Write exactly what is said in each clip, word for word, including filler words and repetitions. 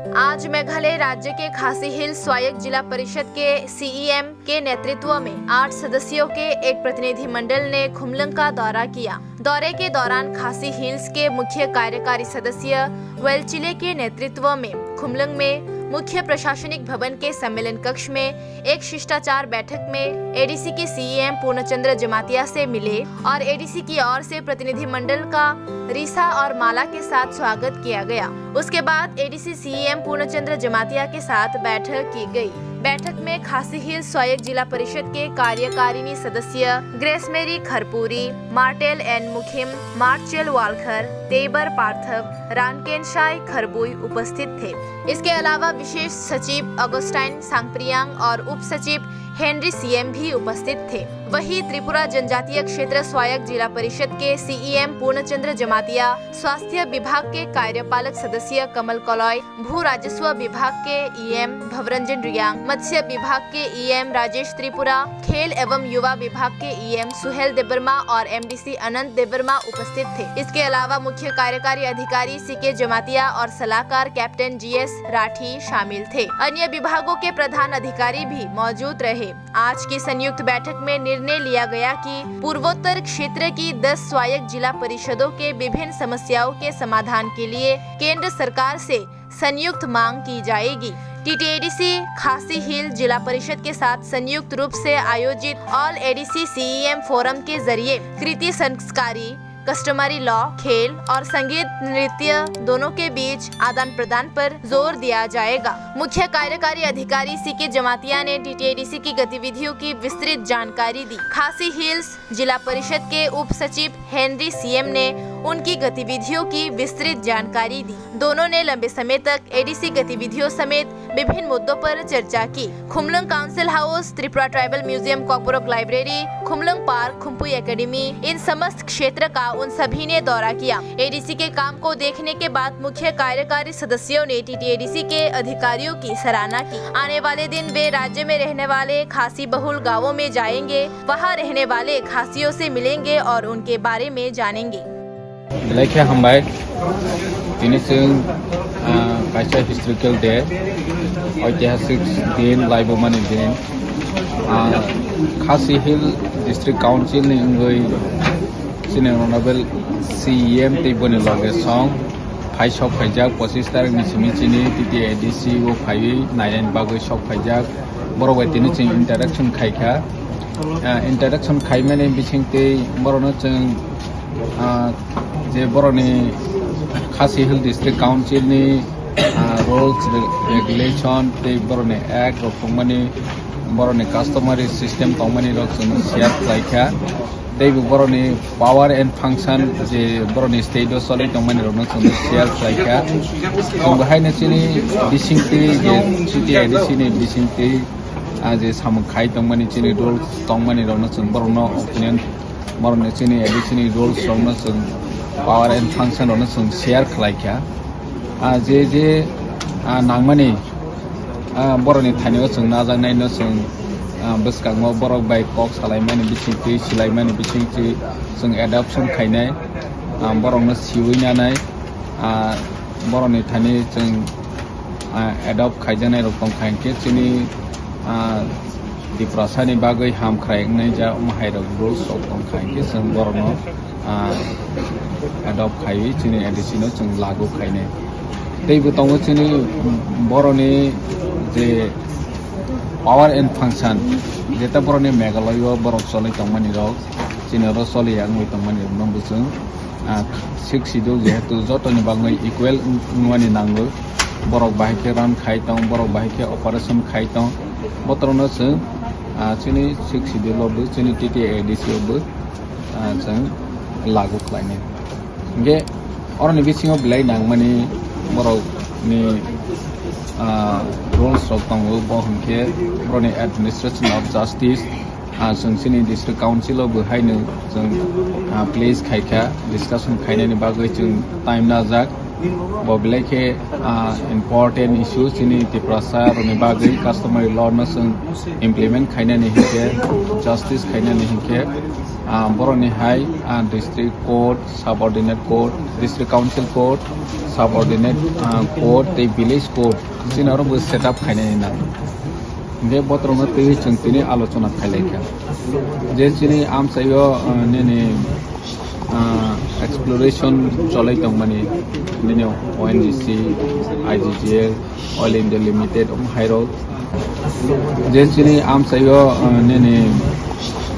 आज मेघालय राज्य के खासी हिल्स स्वायत्त जिला परिषद के सीईएम के नेतृत्व में आठ सदस्यों के एक प्रतिनिधिमंडल ने खुमलंग का दौरा किया। दौरे के दौरान खासी हिल्स के मुख्य कार्यकारी सदस्य वेलचिले के नेतृत्व में खुमलंग में मुख्य प्रशासनिक भवन के सम्मेलन कक्ष में एक शिष्टाचार बैठक में एडीसी के सीईएम पूर्णचंद्र जमातिया से मिले और एडीसी की ओर से प्रतिनिधिमंडल का रिसा और माला के साथ स्वागत किया गया। उसके बाद एडीसी सीईएम पूर्णचंद्र जमातिया के साथ बैठक की गई। बैठक में खासी हिल्स स्वायत्त जिला परिषद के कार्यकारिणी सदस्य ग्रेसमेरी खरपुरी, मार्टेल एन मुखिम, मार्चेल वालखर, तेबर पार्थव, रानकेनशाई खरबुई उपस्थित थे। इसके अलावा विशेष सचिव अगस्टाइन सांगप्रियांग और उप सचिव हेनरी सीएम भी उपस्थित थे। वहीं त्रिपुरा जनजातीय क्षेत्र स्वायत्त जिला परिषद के सीईएम पूर्णचंद्र जमातिया, स्वास्थ्य विभाग के कार्यपालक सदस्य कमल कलॉय, भू राजस्व विभाग के ईएम भवरंजन रियांग, मत्स्य विभाग के ईएम राजेश त्रिपुरा, खेल एवं युवा विभाग के ईएम सुहेल देबबर्मा और एमडीसी अनंत देबबर्मा उपस्थित थे। इसके अलावा मुख्य कार्यकारी अधिकारी सीके जमातिया और सलाहकार कैप्टन जीएस राठी शामिल थे। अन्य विभागों के प्रधान अधिकारी भी मौजूद रहे। आज की संयुक्त बैठक में निर्णय लिया गया कि पूर्वोत्तर क्षेत्र की दस स्वायत्त जिला परिषदों के विभिन्न समस्याओं के समाधान के लिए केंद्र सरकार से संयुक्त मांग की जाएगी। टीटीएडीसी खासी हिल जिला परिषद के साथ संयुक्त रूप से आयोजित ऑल एडीसी सीईएम फोरम के जरिए कृति संस्कारी, कस्टमरी लॉ, खेल और संगीत नृत्य दोनों के बीच आदान प्रदान पर जोर दिया जाएगा। मुख्य कार्यकारी अधिकारी सीके जमातिया ने टीटीएडीसी की गतिविधियों की विस्तृत जानकारी दी। खासी हिल्स जिला परिषद के उप सचिव हेनरी सीएम ने उनकी गतिविधियों की विस्तृत जानकारी दी। दोनों ने लंबे समय तक एडीसी गतिविधियों समेत विभिन्न मुद्दों पर चर्चा की। खुमलंग council house, Tripura tribal museum, कॉकबोरोक लाइब्रेरी, खुमलंग पार्क, खुम्पुई एकेडमी, इन समस्त क्षेत्र का उन सभी ने दौरा किया। एडीसी के काम को देखने के बाद मुख्य कार्यकारी सदस्यों ने टीटीएडीसी के अधिकारियों की सराहना की। आने वाले दिन वे राज्य में रहने वाले खासी बहुल गांवों में जाएंगे, वहां रहने वाले खासियों से मिलेंगे और उनके बारे में जानेंगे। Belai khe hambai. Tini chwng, ah, kaisa historical day, oitihasik din, laibumani din. Ah, Khasi Hill District Council ni wngwi chini Honorable C E M tei boni loge song phai sok phaijak, pochis tarikni simi chini T T A D C o phaiwi nainani bagwi sok phaijak. Borok bai tini chwng interaction khai kha. Ah, interaction khaimani bising tei borokno chwng, ah, je borokni Khasi Hill District Council ni, ah, rules, re-, regulation tei borokni act rok tongmani, borokni customary system tongmani rok chwng share khlai kha. Tei bo borokni power and function je borokni state o choli tongmani rokno chwng share khlai kha. Chwng bo haino chini bisingtwi je C T I D C ni bisingtwi, ah, je samung khai tongmani chini rules tongmani rokno chwng borokno opinion, borokni chini A D C ni rules rokno chwng power and function rokno chwng share khlai kha. Ah, je je, ah, nangmani, ah, borokni thani o chwng najaknai no chwng, ah, bwskango borok bai kok salaimani bisingtwi, silaimani bisingtwi chwng adoption khainai, ah, borokno siwi nanai, ah, borokni thani chwng, ah, adopt khaijaknai rok tongkha hinkhe chini, ah, Tiprasani bagwi hamkrai wngnai ja omo hai rok rules rok tongkha hinkhe chwng borokno, ah, adopt khaiwi chini A D C no chwng lagu khainai. Tei bo tongo chini borokni je power and function, jeta borokni Meghalaya o borok choli tongmani rok, chini oro choli ya wngwi tongmani rok no bo chwng, ah, Sixth Schedule jehetu jotoni bagwi equal wng-, wngmani nango, borok bahai khe run khai tong, borok bahai khe operation khai tong, botorokno chwng, ah, chini Sixth Schedule o bo, chini T T A D C o bo, ah, chwng lagu khlainai. Hinkhe oroni bisingo belai nangmani borokni, ah, rules rok tongo, bo hinkhe borokni administration of justice, ah, chwng chini district council o bo haino chwng, ah, place khai kha, discussion khainani bagwi chwng time najak. Bo belai khe, ah, important issue chini Tiprasa rokni bagwi customary law no chwng implement khainani hinkhe, justice khainani hinkhe, ah, borokni hai, ah, district court, subordinate court, district council court, subordinate, ah, court tei village court chini oro bo set up khainani nang. Hinkhe botrokno twiwi chwng tini alochona khailaikha. Je chini amchaio, ah, nini, ah, exploration cholai tongmani, nini O N G C, I G G L, Oil India Limited, omo hairok. Je chini amchaio, ah, nini,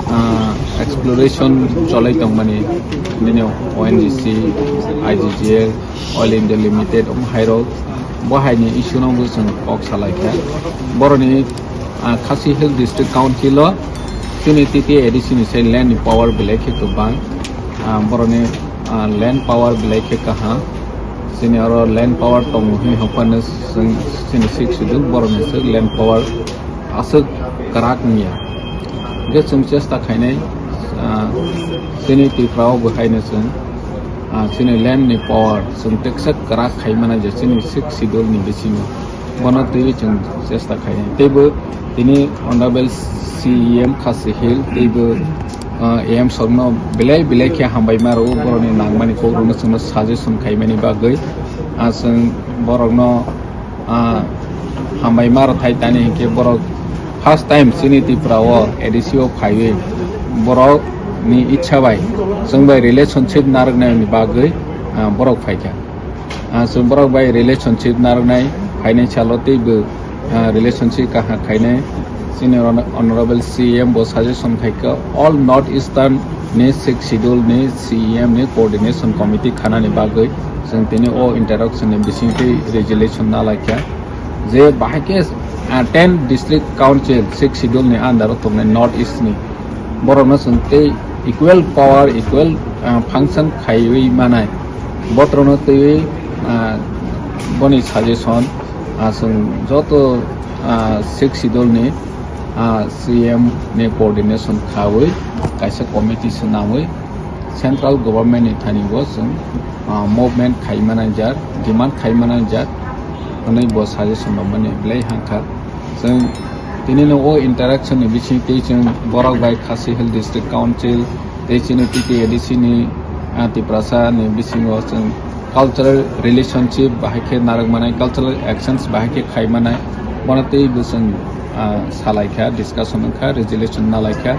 ah, exploration cholai tongmani, nini O N G C, I G G L, Oil India Limited, omo hairok. Bo haini issue no bo chwng kok salaikha. Boroni, ah, Khasi Hill District Council o chini T T A D C ni sai land ni power belai khe kwbang. Ah, boroni, ah, land power belai khe kaham. Chini oro land power tongo hwnwi hokphano chwng chini sixth schedule boroni swk land power aswk kwrak wngya. Hwnkhe chwng chesta khainai, ah, chini Tripura o bo haino chwng, ah, chini land ni power chwng teksa kwrak khai mano je chini sixth schedule ni bisingo. Bono twiwi chwng chesta khainai. Teibo tini Honorable C E M Khasi Hill teibo, ah, A M sokno belai belai khe hambai ma rwo borokni nangmani kokrokno chwngno suggestion khaimani bagwi. Ah, chwng borokno, ah, hambai ma rwthai tani hinkhe borok first time chini Tripura o A D C o phaiwi borok ni ichha bai chwng bai relationship narwknai ni bagwi, ah, borok phaikha. Ah, chwng borok bai relationship narwknai phainai salo teibo, ah, relationship kaham khainai. Chini Hon-, Honorable C E M bo suggestion khaikha all North Eastern ni sixth schedule ni C E M ni coordination committee khanani bagwi chwng tini o interaction ni bisingtwi resolution nalaikha je bahai khe, ah, ten district council sixth schedule ni under o tongnai North East ni borokno chwng tei equal power, equal, ah, function khaiwi manai botrokno twiwi, ah, boni suggestion, ah, chwng joto, ah, sixth schedule ni, ah, C M ni coordination khawi kaisa committee swnamwi central government ni thani bo chwng, ah, movement khai manai jak, demand khai manai jak hwnwi bo suggestion rwmani belai hangkha. Chwng tini no o interaction ni bising tei chwng borok bai Khasi Hill District Council tei chini T T A D C ni, ah, Tiprasa ni bisingo chwng cultural relationship bahai khe narwk manai, cultural actions bahai khe khai manai, bono tei bo chwng, ah, salaikha, discussion wngkha, resolution nalaikha.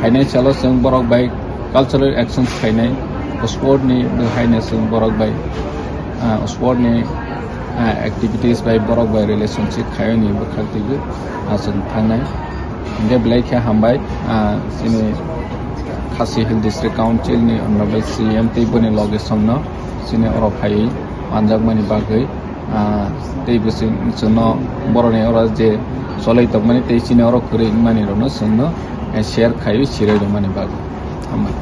Phainai salo chwng borok bai cultural actions khainai, sport ni bo haino chwng borok bai, ah, sport ni, ah, activities bai borok bai relationship khaiyani bwkhak twiwi, ah, chwng thangnai. Hingke belai khe hambai, ah, chini Khasi Hill District Council ni Honorable C M tei boni loge songno chini oro phaiwi manjakmani bagwi, ah, tei bwswk chwngno borokni oro je choloi tongmani tei chini oro kwrwi wngmani rokno chwngno, eh, share khaiwi sirai rwmani bagwi. Hambai.